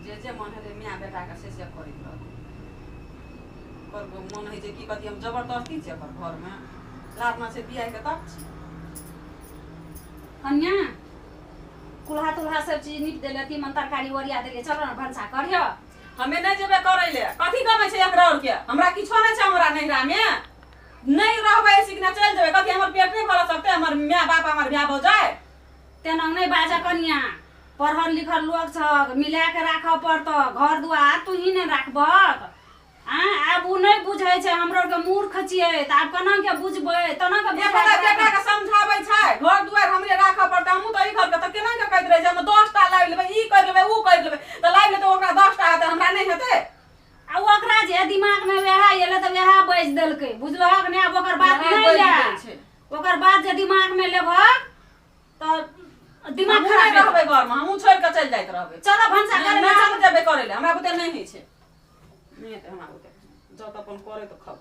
जे जे मन हेतै माय बेटाके से से करैत रहतै। ओकर मन होइ छै की कथी, हम जबरदस्ती छियै ओकर घरमे लादना छै बियाहके तब छी। कन्या, कुल्हा तुल्हा सब चीज नीप देले, तीमन तरकारी ओरिया देलियै, चलो ने भनसा करियो। हमे नहि जेबै करै ले। कथी कमै छै एकरा और के? हमरा किछो नहि छै, हमरा नैहरामे नहि रहबै, सिखने चलि जेबै। कथी हमर पेट नहि भरऽ सकतै? हमर माय बाप, हमर भाय भौजाइ। तेना नहि बाजऽ कनिया, पढ़ल लिखल लोक छह, मिला के राखऽ पड़तऽ घर दुआर, तू ही नहि राखबक। आँ, आब ओ नहि बुझै छै, हमरो आरके मूर्ख छियै, तऽ आब केना के बुझबै, तेना के एक गोटा बेटा के समझाबै छै, घर दुआर हमरे राखऽ पड़तै। हमहूँ तऽ एहि घरके तऽ केना के कहैत रहै छै, हम 10टा लाबि लेबै, ई करि लेबै, ओ करि लेबै, तऽ लाबि लेतै, ओकरा 10टा हेतै, हमरा नहि हेतै? आ ओकरा जे दिमाग में वएह एलै तऽ वएह बाजि देलकै, बुझलहक नहि? आब ओकर बात वएह नहि बाजि ले दै छै। ओकर बात जे दिमाग में लेबहक तऽ दिमाग हमहूँ नहि खराब रहबै घरमे, हमहूँ छोड़ि कऽ चलि जाइत रहबै। चलो भनसा नहि करै। नहि, हम जेबै करै लए, हमरा बुते नहि होइ छै, नहि हेतै हमरा बुते। जाउ तऽ अपन करै तऽ खाउ।